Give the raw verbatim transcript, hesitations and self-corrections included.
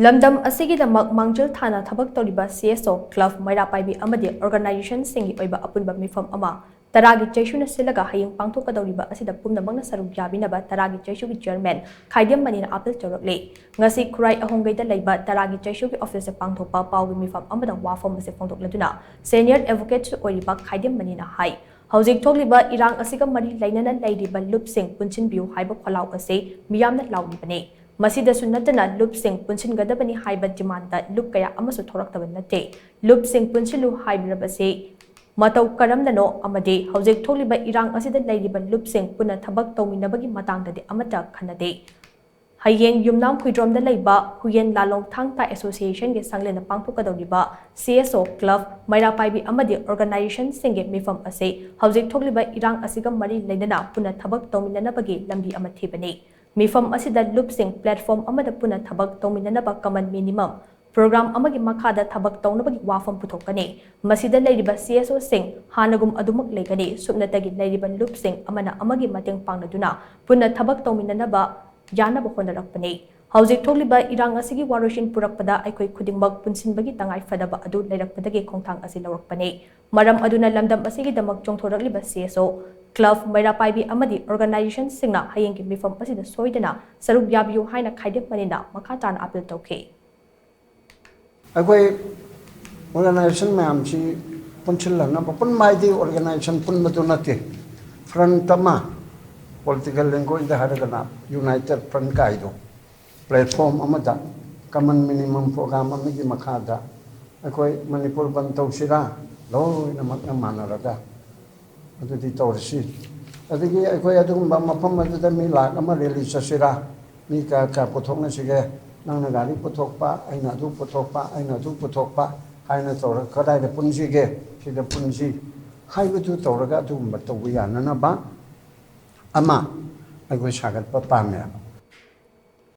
ꯂꯝꯗꯝ ꯑꯁꯤꯒꯤꯗꯃꯛ ꯃꯥꯡꯖꯤꯜ ꯊꯥꯅ ꯊꯕꯛ ꯇꯧꯔꯤꯕ CSO, club, ꯃꯩꯔꯥ ꯄꯥꯏꯕꯤ ꯑꯃꯗꯤ organizationꯁꯤꯡꯒꯤ ꯑꯣꯏꯕ ꯑꯄꯨꯟꯕ ꯃꯤꯐꯝ ꯑꯃ ꯇꯔꯥꯒꯤ ꯆꯩꯁꯨꯅ ꯁꯤꯜꯂꯒ ꯍꯌꯦꯡ ꯄꯥꯡꯊꯣꯛꯀꯗꯧꯔꯤꯕ ꯑꯁꯤꯗ ꯄꯨꯝꯅꯃꯛꯅ ꯁꯔꯨꯛ ꯌꯥꯕꯤꯅꯕ ꯇꯔꯥꯒꯤ ꯆꯩꯁꯨꯒꯤ chairman ꯈꯥꯏꯗꯦꯝ ꯃꯅꯤꯅ appeal ꯇꯧꯔꯛꯂꯤ꯫ ꯉꯁꯤ ꯈꯨꯔꯥꯏ ꯑꯍꯣꯡꯒꯩꯗ ꯂꯩꯕ ꯇꯔꯥꯒꯤ ꯆꯩꯁꯨꯒꯤ officeꯇ ꯄꯥꯡꯊꯣꯛꯄ ꯄꯥꯎꯒꯤ ꯃꯤꯐꯝ ꯑꯃꯗ ꯋꯥꯐꯝ ꯑꯁꯤ ꯐꯣꯡꯗꯣꯛꯂꯗꯨꯅ senior advocateꯁꯨ ꯑꯣꯏꯔꯤꯕ ꯈꯥꯏꯗꯦꯝ ꯃꯅꯤꯅ ꯍꯥꯏ, ꯍꯧꯖꯤꯛ ꯊꯣꯛꯂꯤꯕ ꯏꯔꯥꯡ ꯑꯁꯤꯒ ꯃꯔꯤ ꯂꯩꯅꯅ ꯂꯩꯔꯤꯕ ꯂꯨꯞꯁꯤꯡ ꯄꯨꯟꯁꯤꯟꯕꯤꯌꯨ ꯍꯥꯏꯕ ꯈꯣꯜꯂꯥꯎ ꯑꯁꯤ ꯃꯤꯌꯥꯝꯅ ꯂꯥꯎꯔꯤꯕꯅꯤ꯫ ꯃꯁꯤꯗꯁꯨ ꯅꯠꯇꯅ ꯂꯨꯞꯁꯤꯡ ꯄꯨꯟꯁꯤꯟꯒꯗꯕꯅꯤ ꯍꯥꯏꯕ demandꯇ ꯂꯨꯞ ꯀꯌꯥ ꯑꯃꯁꯨ ꯊꯣꯔꯛꯇꯕ ꯅꯠꯇꯦ꯫ ꯂꯨꯞꯁꯤꯡ ꯄꯨꯟꯁꯤꯜꯂꯨ ꯍꯥꯏꯕꯤꯔꯕꯁꯤ ꯃꯇꯧ ꯀꯔꯝꯅꯅꯣ ꯑꯃꯗꯤ ꯍꯧꯖꯤꯛ ꯊꯣꯛꯂꯤꯕ ꯏꯔꯥꯡ ꯑꯁꯤꯗ ꯂꯩꯔꯤꯕ ꯂꯨꯞꯁꯤꯡ ꯄꯨꯟꯅ ꯊꯕꯛ ꯇꯧꯃꯤꯟꯅꯕꯒꯤ ꯃꯇꯥꯡꯗꯗꯤ ꯑꯃꯠꯇ ꯈꯟꯅꯗꯦ꯫ ꯍꯌꯦꯡ ꯌꯨꯝꯅꯥꯝ ꯍꯨꯏꯗ꯭ꯔꯣꯝꯗ ꯂꯩꯕ ꯍꯨꯌꯦꯟ ꯂꯥꯂꯣꯡ ꯊꯥꯡ ꯇꯥ Associationꯒꯤ ꯁꯪꯂꯦꯟꯗ ꯄꯥꯡꯊꯣꯛꯀꯗꯧꯔꯤꯕ CSO, club, ꯃꯩꯔꯥ ꯄꯥꯏꯕꯤ ꯑꯃꯗꯤ organizationꯁꯤꯡꯒꯤ ꯃꯤꯐꯝ ꯑꯁꯤ ꯍꯧꯖꯤꯛ ꯊꯣꯛꯂꯤꯕ ꯏꯔꯥꯡ ꯑꯁꯤꯒ ꯃꯔꯤ ꯂꯩꯅꯅ ꯄꯨꯟꯅ ꯊꯕꯛ ꯇꯧꯃꯤꯟꯅꯅꯕꯒꯤ ꯂꯝꯕꯤ ꯑꯃ ꯊꯤꯕꯅꯤ꯫ ꯃꯤꯐꯝ ꯑꯁꯤꯗ ꯂꯨꯞꯁꯤꯡ platform ꯑꯃꯗ ꯄꯨꯟꯅ ꯊꯕꯛ ꯇꯧꯃꯤꯟꯅꯅꯕ common minimum program ꯑꯃꯒꯤ ꯃꯈꯥꯗ ꯊꯕꯛ ꯇꯧꯅꯕꯒꯤ ꯋꯥꯐꯝ ꯄꯨꯊꯣꯛꯀꯅꯤ꯫ ꯃꯁꯤꯗ ꯂꯩꯔꯤꯕ CSOꯁꯤꯡ ꯍꯥꯟꯅꯒꯨꯝ ꯑꯗꯨꯃꯛ ꯂꯩꯒꯅꯤ꯫ ꯁꯨꯞꯅꯇꯒꯤ ꯂꯩꯔꯤꯕ ꯂꯨꯞꯁꯤꯡ ꯑꯃꯅ ꯑꯃꯒꯤ ꯃꯇꯦꯡ ꯄꯥꯡꯅꯗꯨꯅ ꯄꯨꯟꯅ ꯊꯕꯛ ꯇꯧꯃꯤꯟꯅꯅꯕ ꯌꯥꯅꯕ ꯍꯣꯠꯅꯔꯛꯄꯅꯤ꯫ ꯍꯧꯖꯤꯛ ꯊꯣꯛꯂꯤꯕ ꯏꯔꯥꯡ ꯑꯁꯤꯒꯤ ꯋꯥꯔꯣꯏꯁꯤꯟ ꯄꯨꯔꯛꯄꯗ ꯑꯩꯈꯣꯏ ꯈꯨꯗꯤꯡꯃꯛ ꯄꯨꯟꯁꯤꯟꯕꯒꯤ ꯇꯉꯥꯏ ꯐꯗꯕ ꯑꯗꯨ ꯂꯩꯔꯛꯄꯗꯒꯤ ꯈꯣꯡꯊꯥꯡ ꯑꯁꯤ ꯂꯧꯔꯛꯄꯅꯤ꯫ ꯃꯔꯝ ꯑꯗꯨꯅ ꯂꯝꯗꯝ ꯑꯁꯤꯒꯤꯗꯃꯛ ꯆꯣꯡꯊꯣꯔꯛꯂꯤꯕ CSO, club, ꯃꯩꯔꯥ ꯄꯥꯏꯕꯤ ꯑꯃꯗꯤ organizationꯁꯤꯡꯅ ꯍꯌꯦꯡꯒꯤ ꯃꯤꯐꯝ ꯑꯁꯤꯗ ꯁꯣꯏꯗꯅ ꯁꯔꯨꯛ ꯌꯥꯕꯤꯌꯨ ꯍꯥꯏꯅ ꯈꯥꯏꯗꯦꯝ ꯃꯅꯤꯅ ꯃꯈꯥ ꯇꯥꯅ appeal ꯇꯧꯈꯤ꯫ ꯑꯩꯈꯣꯏ organization ꯃꯌꯥꯝꯁꯤ ꯄꯨꯟꯁꯤꯜꯂꯛꯅꯕ, ꯄꯨꯟꯕ ꯍꯥꯏꯗꯤ organization ꯄꯨꯟꯕꯗꯨ ꯅꯠꯇꯦ, front ꯑꯃ, political languageꯗ ꯍꯥꯏꯔꯒꯅ united front ꯀꯥꯏꯗꯣ, platform ꯑꯃꯗ common minimum program ꯑꯃꯒꯤ ꯃꯈꯥꯗ ꯑꯩꯈꯣꯏ ꯃꯅꯤꯄꯨꯔ ꯕꯟ ꯇꯧꯁꯤꯔꯥ, ꯂꯣꯏꯅꯃꯛꯅ ꯃꯥꯟꯅꯔꯒ ꯑꯗꯨꯗꯤ ꯇꯧꯔꯁꯤ꯫ ꯑꯗꯒꯤ ꯑꯩꯈꯣꯏ ꯑꯗꯨꯒꯨꯝꯕ ꯃꯐꯝ ꯑꯗꯨꯗ ꯃꯤ ꯂꯥꯛ ꯑꯃ rally ꯆꯠꯁꯤꯔꯥ, ꯃꯤ ꯀꯌꯥ ꯀꯌꯥ ꯄꯨꯊꯣꯛꯅꯁꯤꯒꯦ, ꯅꯪꯅ ꯒꯥꯔꯤ ꯄꯨꯊꯣꯛꯄ, ꯑꯩꯅ ꯑꯗꯨ ꯄꯨꯊꯣꯛꯄ, ꯑꯩꯅ ꯑꯗꯨ ꯄꯨꯊꯣꯛꯄ ꯍꯥꯏꯅ ꯇꯧꯔꯒ ꯀꯗꯥꯏꯗ ꯄꯨꯟꯁꯤꯒꯦ, ꯁꯤꯗ ꯄꯨꯟꯁꯤ ꯍꯥꯏꯕꯗꯨ ꯇꯧꯔꯒ ꯑꯗꯨꯒꯨꯝꯕ ꯇꯧꯕ ꯌꯥꯅꯅꯕ ꯑꯃ ꯑꯩꯈꯣꯏ ꯁꯥꯒꯠꯄ ꯄꯥꯝꯃꯦ꯫